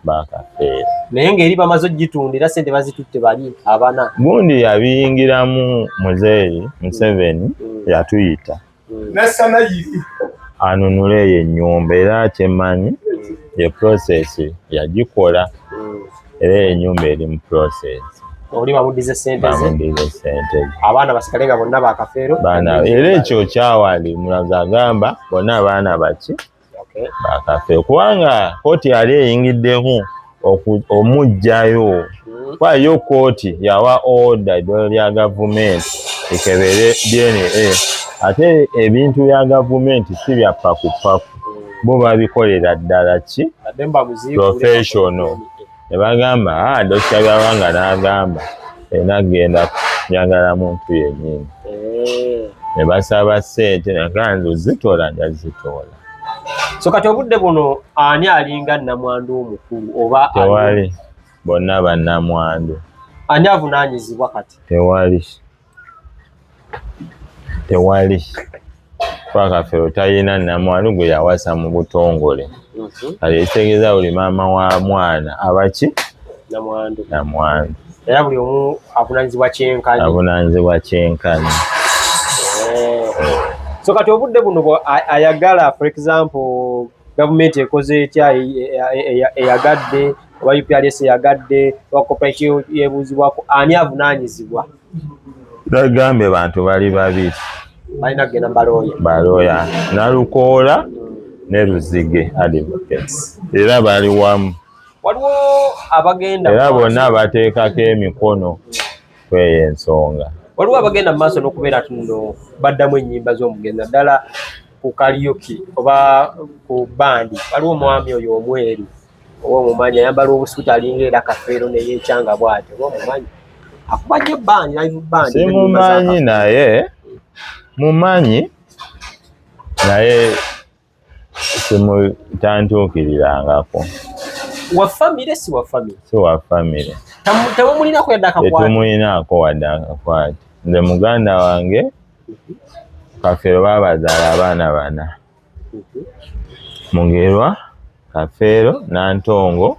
bakafeera. Naye ng'eri bamaze ogitunda era sente bazitutte bali abana. Gundi yabiyingiramu, muzeeyi Museveni yatuyita anunule eyo ennyumba, era kyemmanyi ye process yagikola, era eyo ennyumba eri mu process. Oli bamudize sente ze? Bamudize sente ze. Abaana basigale nga bonna bakafeero. Baana, era ekyo kyawali mulamuzi agamba bonna abaana baki. Bakafeero kubanga kooti yali eyingiddemu omuggyayo. Kuba yo kooti yawa order eddwaliro lya gavumenti ekebere DNA, ate ebintu bya gavumenti si bya pakupaku, bo babikolera ddala ki professional. Ne bagamba ah, Dokita Byabanga n'agamba ena genda njagala muntu yennyini. Ne basaba ssente naga nze ozitoola nja zitoola. So kati obudde buno ani alinga nnamwandu omukulu oba tewali? Bonna bannamwandu. Ani avunaanyizibwa kati? Tewali, tewali, kuba Kafeero talina nnamwandu gwe yawasa mu butongole. Kale ekitegeeza buli maama wa mwana abaki namwandu. Namwandu. Era buli omu avunaanyizibwa kyenkanyi. Avunaanyizibwa kyenkanyi. So kati obudde buno ayagala, for example, gavumenti ekoze etya, eyagadde oba UPRS eyagadde oba copyright yebuuzibwako, ani avunaanyizibwa? Nagambye bantu bali babiri. Balina kugenda balooya. Balooya Nalukoola ne Luzige Advocates, era bali wamu. Waliwo abagenda era bonna bateekako emikono kweyo ensonga. Waliwo abagenda mu maaso n'okubeera tuno baddamu ennyimba z'omugenzi, naddala ku karaoke oba ku bandi. Waliwo omwami oyo omweru, oba omumanyi, ayambala obusuuti alinga era Kafeero neyeekyanga bw'atyo, oba omumanyi, akuba nnyo bandi, live band. Simumanyi, naye mumanyi, naye simutantuukirirangako. Wa famire, si wa famire? Si wa famire. Temumulinako yadde akakwate? Tetumulinako wadde akakwate. Nze muganda wange Kafeero baabazaala abaana bana: Mugerwa, Kafeero, Nantongo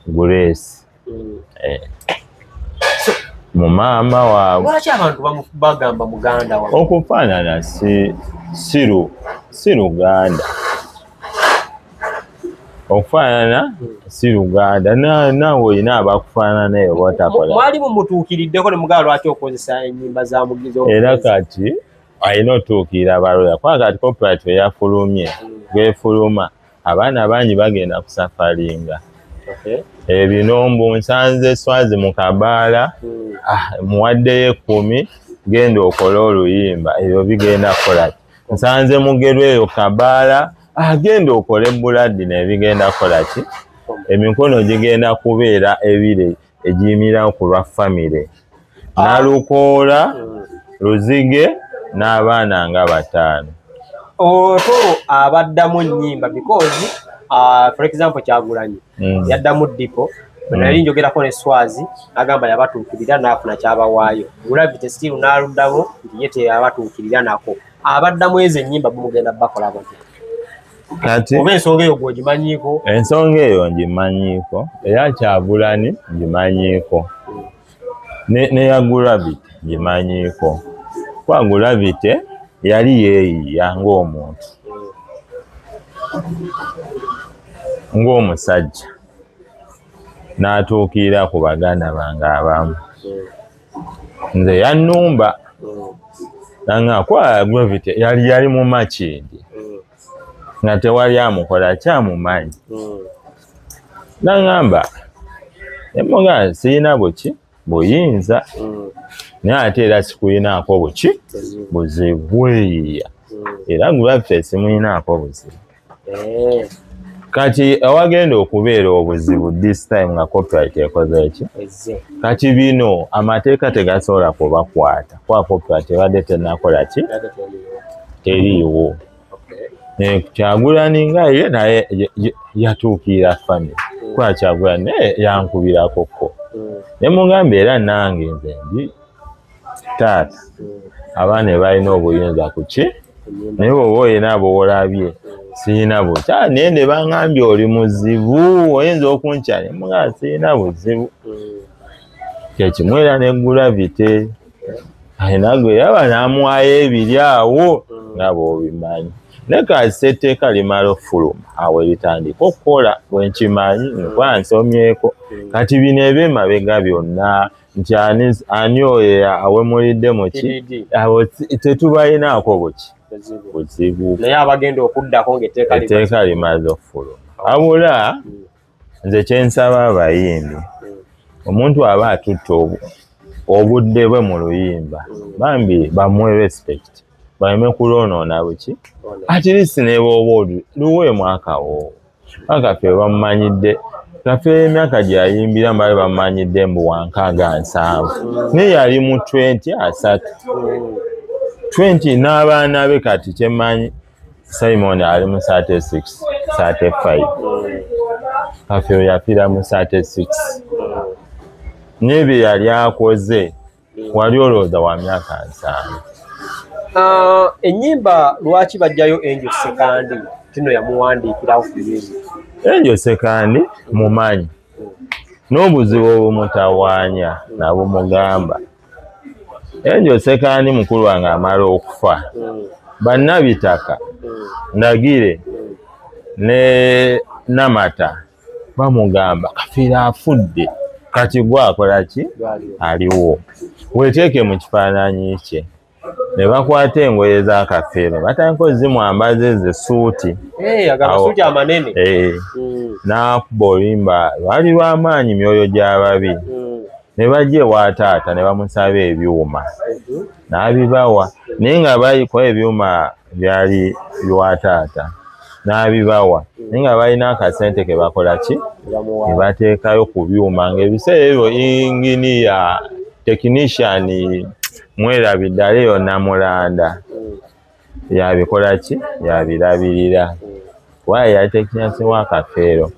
Grace. Mu maama waabwe. Lwaki abantu bagamba muganda wa? Okufaanana si si luganda, okufaanana si luganda. Naawe olina abakufaanana eyo botakola. Mwali mumutuukiriddeko ne mugamba lwaki okozesa ennyimba za mugizi? Era kati alina otuukirira baloya, kuba kati copyright eyafulumye gwefuluma, abaana bangi bagenda kusufferinga. Ebino mbu nsanze Swazi mu kabaala, muwaddeyo 10, genda okole oluyimba, ebyo bigenda kukola ki? Nsanze Mugerwa eyo kabaala, genda okole buladi, nebigenda kukola ki? Emikono gigenda kubeera ebiri egiyimirirawo ku lwa famire Nalukoola, Luzige n'abaana nga bataano. Otwo abaddamu ennyimba, because for example Kyagulanyi yaddamu Dipo. Bwe nali njogerako ne Swazi, agamba yabatuukirira n'afuna kyabawaayo. Gravity still n'aluddamu nti ye teyabatuukirira nako. Abaddamu ezo ennyimba bumugenda bakola batya? Kati oba ensonga eyo gweogimanyiiko? Ensonga eyo ngimanyiiko, eya Kyagulanyi ngimanyiiko, neya Gravity ngimanyiiko, kuba Gravity yali yeeyiya ng'omuntu, ng'omusajja, n'atuukirira ku baganda bange abamu. Nze yannumba nanga kwa Gravity yali mu Makindye nga tewali amukola kyamumanyi, naŋŋamba emugamba siyina buki buyinza, naye ate era sikuyinaako buki buzibu, weeyiya. Era Gravity simuyinaako buzibu. Kati awagenda okubeera obuzibu this time nga copyright ekoze eki? Kati bino amateeka tegasobola kubakwata kuba copyright ebadde tenakola ki, teriiwo. Kyagulanyi nga ye naye yatuukirira family, kuba Kyagulanyi naye yankubirako ko ne mugamba era nange nze ndi taata, abaana balina obuyinza ku ki, naye bw'oba olina bw'olabye siyina bukya, naye ne baŋŋambye oli muzibu, oyinza okunkya, ne mugamba siyina buzibu. Kyekimu era ne Gravity alina gwe yaba n'amuwayo ebiri awo nga bw'obimanyi, naye kasita etteeka limala ofuluma awo eritandika okukola, bwenkimanyi nkuba nsomyeko. Kati bino ebyemabega byonna nti ani oyo awemulidde muki, abo tetubalinaako buki. Buzibu. Naye abagenda okuddako ng'etteeka limaze okufuluma. Wabula nze kyensaba abayimbi, omuntu aba atutte obudde bwe mu luyimba, bambi bamuwe respect, baleme kulwonoona buki, at least ne bw'oba luweemu akawoowo. Kaffe bamumanyidde, Kaffe emyaka gye yayimbira baali bamumanyidde mbu wa 67, naye yali mu 20 30 20 n'abaana be. Kati kyemmanyi, Simon ali mu 36 35, Kaffe yafiira mu 36, naye bye yali akoze wali olowooza wa myaka 70. Ah, ennyimba lwaki bajjayo Angel Sekandi tino yamuwandiikirawo ku music? Angel Sekandi mumanyi n'obuzibu obumutawaanya nabumugamba. Angel Sekandi mukulu wange amala okufa, bannabitaka Ndagire ne Namata bamugamba, "Kafiira afudde, kati gwe akola ki aliwo? Weteeke mu kifaananyi kye." Ne bakwata engoye za Kafeero, batandika ozimwambaza ezo essuuti. Agasuuti amanene. N'akuba oluyimba lwali lw'amaanyi, "Myoyo gy'ababi". Ne bajja ewa taata ne bamusaba ebyuma, n'abibawa, naye nga bayikuba ebyuma byali bya taata, n'abibawa, naye nga balina akasente ke bakola ki, ke bateekayo ku byuma, ng'ebiseera ebyo inginiya technician mwerabidde aliyo Namulanda yabikola ki, yabirabirira, kuba yali technician wa Kafeero.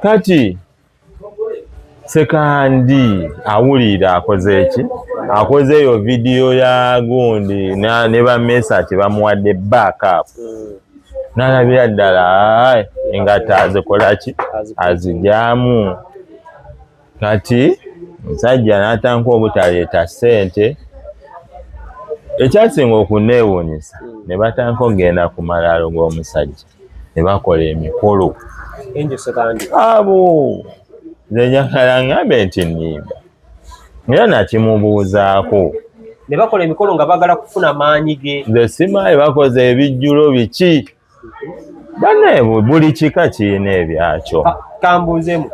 Kati Sekandi awulira akoze eki, akoze eyo vidiyo ya gundi ne bamesa tebamuwadde backup, n'alabira ddala engatto azikola ki, azigyamu. Kati musajja n'atandika obutaleeta ssente. Ekyasinga okuneewuunyisa, ne batandika okugenda ku malaalo g'omusajja ne bakola emikolo. Abo nze njagala ngambe nti nnimba, era nakimubuuzaako. Ne bakola emikolo nga baagala kufuna maanyi ge. Nze simanyi bakoze ebijjulo biki. Bannaye, buli kika kirina ebyakyo. Kambuuzemu,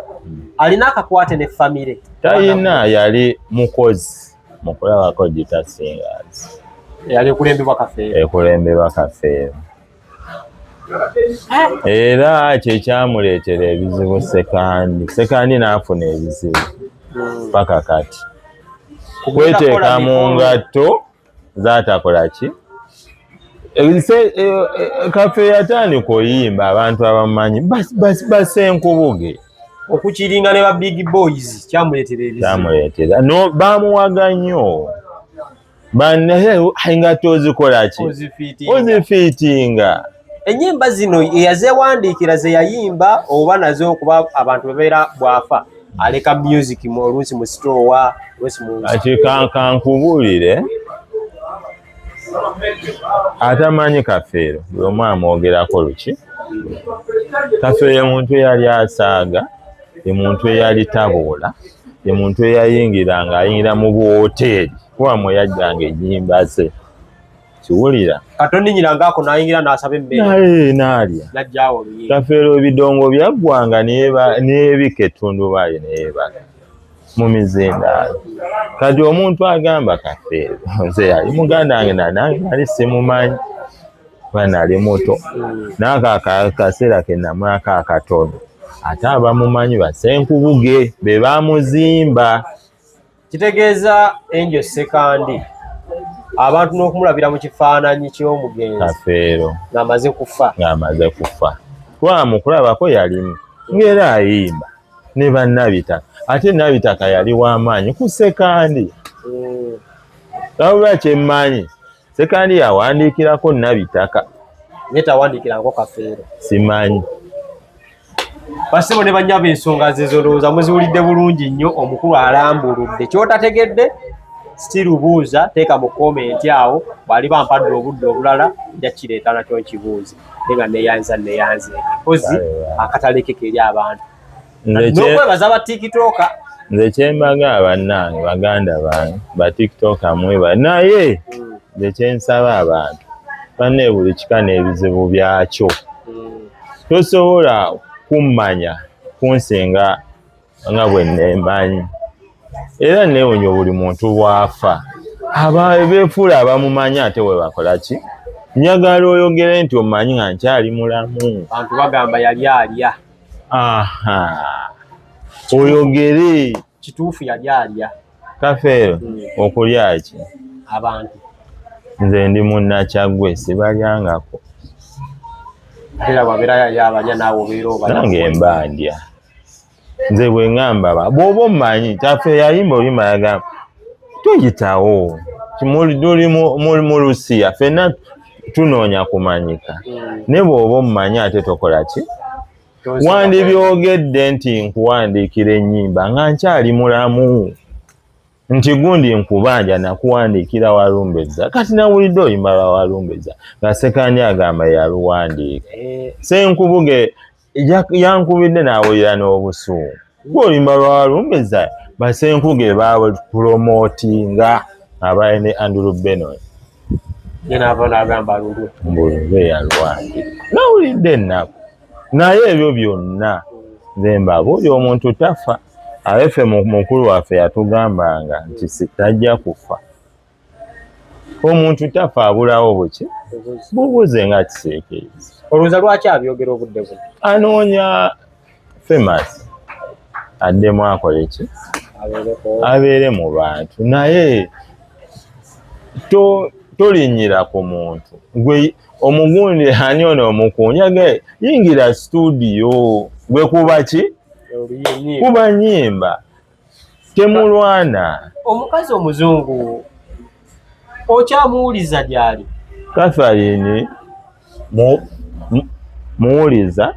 alina akakwate ne famire? Talina, yali mukozi mukulabako Guitar Singers. Yali ekulembebwa Kafeero. Ekulemberwa Kafeero, era kyekyamuleetera ebizibu Sekandi. Sekandi n'afuna ebizibu paka kati, kweteeka mu ngatto zaatakola ki. Kafe yatandika oyimba, abantu abamumanyi basenkubuge. Okukiringa ne ba big boys kyamuleetera ebizibu. Kyamuleetera, no bamuwaga nnyo banaye engatto ozikola ki, ozifiitinga. Ennyimba zino eyazeewandiikira ze yayimba oba nazo? Kuba abantu babeera bw'afa aleka music mu oluusi mu sitowa, oluusi mu Kati kankubuulire, atamanyi Kafeero buli omu amwogerako luki. Kafeero ye muntu eyali asaaga, ye muntu eyali taboola, ye muntu eyayingira ng'ayingira mu buwoteeri, kuba mwe yajjanga ennyimba ze kiwulira. Katoninyirangako n'ayingira n'asaba emmere. Naye n'alya. N'ajjawo oluyimba. Kafeero ebidongo byaggwanga neebika ettundubaali neyeebaka mu mizindaalo. Kati omuntu agamba Kafeero, nze yali muganda wange, nange nali simumanyi kuba nali muto, naako akaseera ke namwako akatono. Ate abamumanyi basenkubuge be bamuzimba. Kitegeeza Angel Sekandi abantu n'okumulabira mu kifaananyi ky'omugenzi Kafeero ng'amaze kufa. Ng'amaze kufa, kuba mukulabako yalimu ng'era ayimba ne bannabitaka, ate Nabitaka yali w'amaanyi ku Sekandi. Wabula kyemmanyi, Sekandi yawandiikirako Nabitaka. Naye tawandiikirangako Kafeero. Simanyi. Basebo ne bannyabo, ensonga zezo ndowooza muziwulidde bulungi nnyo. Omukulu alambuludde. Kyotategedde still buuza, teeka mu comment awo. Bw'aliba mpadde obudde obulala nja kireeta nakyo nkibuuze, naye nga neyanza neyanze mpozi akatale ke keri abantu n'okwebaza ba TikToker. Nze kyembaga, bannange, baganda bange ba TikToker, mweba, naye nze kyensaba abantu Banne buli kika n'ebizibu byakyo. Tosobola kummanya kunsinga nga bwe neemanyi. Era neewunya buli muntu bw'afa aba beefuula abamumanyi ate we bakola ki? Njagala oyogere nti omanyi nga nkyali mulamu. Abantu bagamba yali alya. Aha. Oyogere. Kituufu yali alya. Kafeero okulya ki? Abantu. Nze ndi munnakyaggwe sibalyangako. Ate era bw'abeera yali abalya naawe obeera obalya. Nange mba ndya. Nze bwe ŋŋamba ba bw'oba ommanyi Kafeero yayimba oluyimba yagamba tuyitawo tuli mu Lusiya ffenna tunoonya kumanyika naye bw'oba ommanyi ate tokola ki? Wandibyogedde nti nkuwandiikira ennyimba nga nkyali mulamu nti gundi nkubanja nakuwandiikira Walumbeza kati nawulidde oluyimba lwa Walumbeza nga Ssekandi agamba yaluwandiika eh. Ssenkubuge yankubidde n'awulira n'obusungu gwe oluyimba lwa Walumbeza basenkuge bapulomotinga abaye ne Andrew Benon mbulube yaluwandiika nawulidde ennaku naye ebyo byonna nze mbabuulira omuntu tafa abe ffe mukulu waffe yatugambanga nti tajja kufa omuntu tafa abulawo buki bubuze nga kiseekeezi olowooza lwaki abyogera obudde buno anoonya famous addemu akole ki abeere mu bantu naye tolinnyira ku muntu gwe omugundi ani ono omukunya ge yingira studio gwe kuba ki kuba nyimba temulwana omukazi omuzungu okyamuwuliza gyali Catherine muwuliza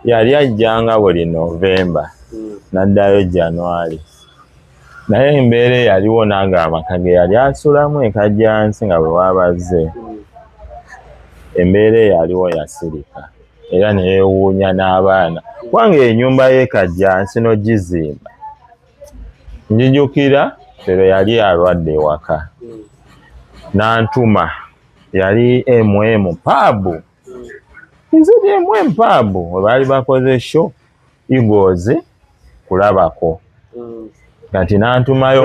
yali ajjanga buli Novemba naddayo January naye embeera eyaliwo nange amaka ge yali asulamu ekajjansi nga bwe wabazze embeera eyaliwo yasirika era neyewuunya n'abaana kubanga enyumba y'ekajjansi n'ogizimba njijukira fero yali alwadde ewaka nantuma yali mm pub nze mm pub we baali bakoze show Eagles kulabako kati nantumayo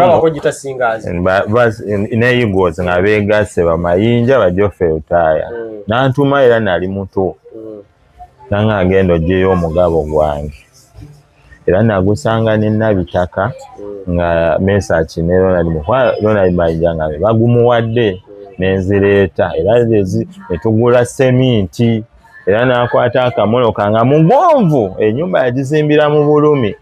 ne Eagles nga beegasse bamayinja bajofe lutaaya nantuma era nali muto nange agenda oggyeyo omugabo gwange era nagusanga ne Nabitaka nga Mesach ne Ronald Ronald Mayinja nga be bagumuwadde nenzireeta era netugula seminti era n'akwata akamotoka nga mugonvu ennyumba yagizimbira mu bulumi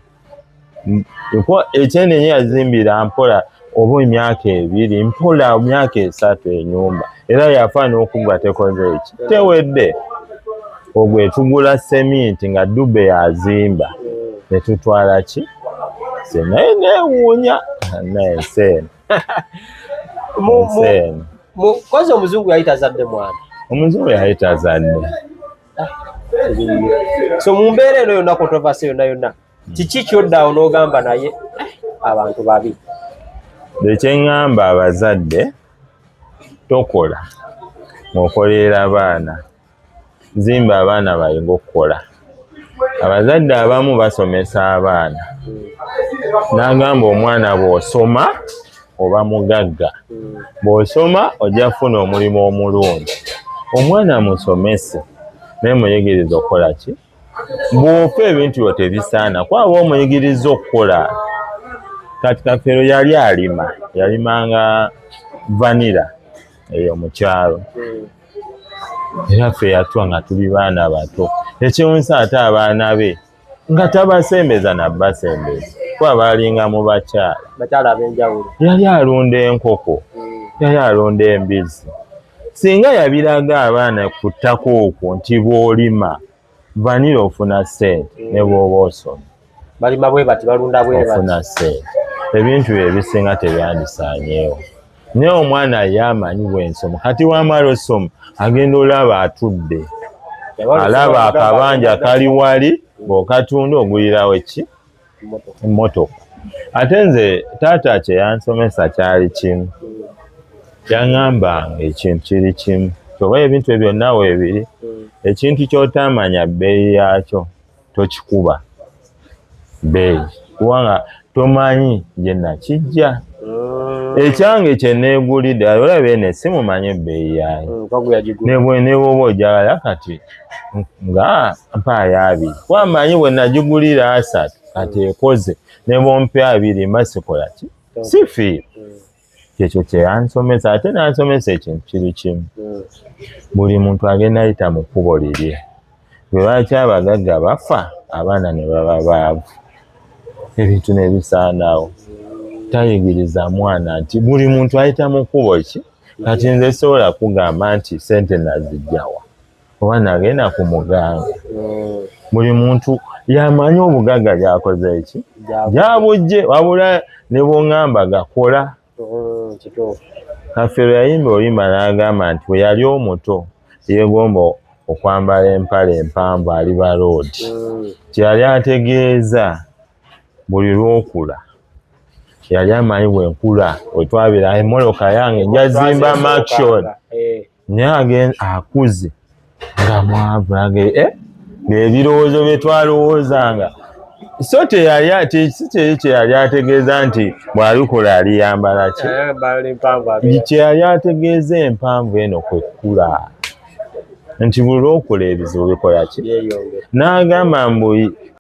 ekyenenye yazimbira mpola oba emyaka ebiri mpola myaka esatu enyumba era yafa n'okugwa tekoze eki tewedde ogwo etugula seminti nga dube yazimba netutwala ki naye newuunya naye ensi eno ensi eno Kozi omuzungu yali tazadde mwana. Omuzungu yali tazadde. So mu mbeera eno yonna controversy yonna yonna kiki kyodda awo n'ogamba naye abantu babi? Ekyeŋŋamba abazadde tokola ng'okolerera abaana zimba abaana bayige okukola. Abazadde abamu basomesa abaana n'agamba omwana bw'osoma oba mugagga, bw'osoma ojja kufuna omulimu omulungi. Omwana musomese naye muyigirize okukola ki? Bw'ofa ebintu byo tebisaana kuba aba omuyigiriza okukola. Kati Kafeero yali alima, yalimanga vanilla eyo mu kyalo. Era ffe yatwa nga tuli baana bato ekyewunyisa ate abaana be nga tabasembeza nabasembeza kuba baalinga mu bakyala bakyala ab'enjawulo yali alunda enkoko yali alunda embizzi singa yabiraga abaana ku ttaka okwo nti bw'olima vanilla ofuna ssente ne bw'oba osoma balima bwe bati balunda bwe bati ofuna ssente ebintu bye ebisinga tebyandisaanyeewo naye omwana ye amanyi bwensoma kati wamala osoma agenda olaba atudde alaba akabanja kali wali bw'okatunda ogulirawo ki emmotoka ate nze taata kye yansomesa kyali kimu yaŋŋambanga ekintu kiri kimu. Oba ebintu ebyo byonna weebiri. Ekintu ky'otaamanya bbeeyi yaakyo tokikuba bbeeyi, kubanga tomanyi gye nakijja. Ekyange kye neegulidde, olaba eno essimu, manyi ebbeeyi yaayo. Ne bw'oba ojagala kati nga mpaayo 20, kuba manyi bwe nagigulira 30, kati ekoze. Ne bw'ompa 20 mba sikola ki, sifiira. Kyekyo kye yansomesa. Ate n'ansomesa ekintu kiri kimu: buli muntu agenda ayita mu kkubo lirye. Bwe lwaki abagagga bafa, abaana ne baba baavu, ebintu ne bisaanawo? Tayigiriza mwana nti buli muntu ayita mu kkubo ki. Kati nze sobola kugamba nti sente nazijjawa oba nagenda ku muganga. Buli muntu yamanyi obugagga gyakoze eki, gyabujje. Wabula ne bwoŋŋamba gakola. Kafeero yayimba oluyimba n'agamba nti bwe yali omuto yeegomba okwambala empale empanvu, aliba roodi. Kyeyali ategeeza, buli lwokula, yali amanyi bwenkula wetwabira emmotoka yange njazimba mansion. Naye akuze nga mwavu, ebirowoozo bye twalowoozanga. So teyali si kyeri kyeyali ategeeza nti bw'alikola aliyambala ki. Kyeyali ategeeza, empanvu eno kwekkula, nti buli lwokola ebizibu bikola ki. N'agamba mbu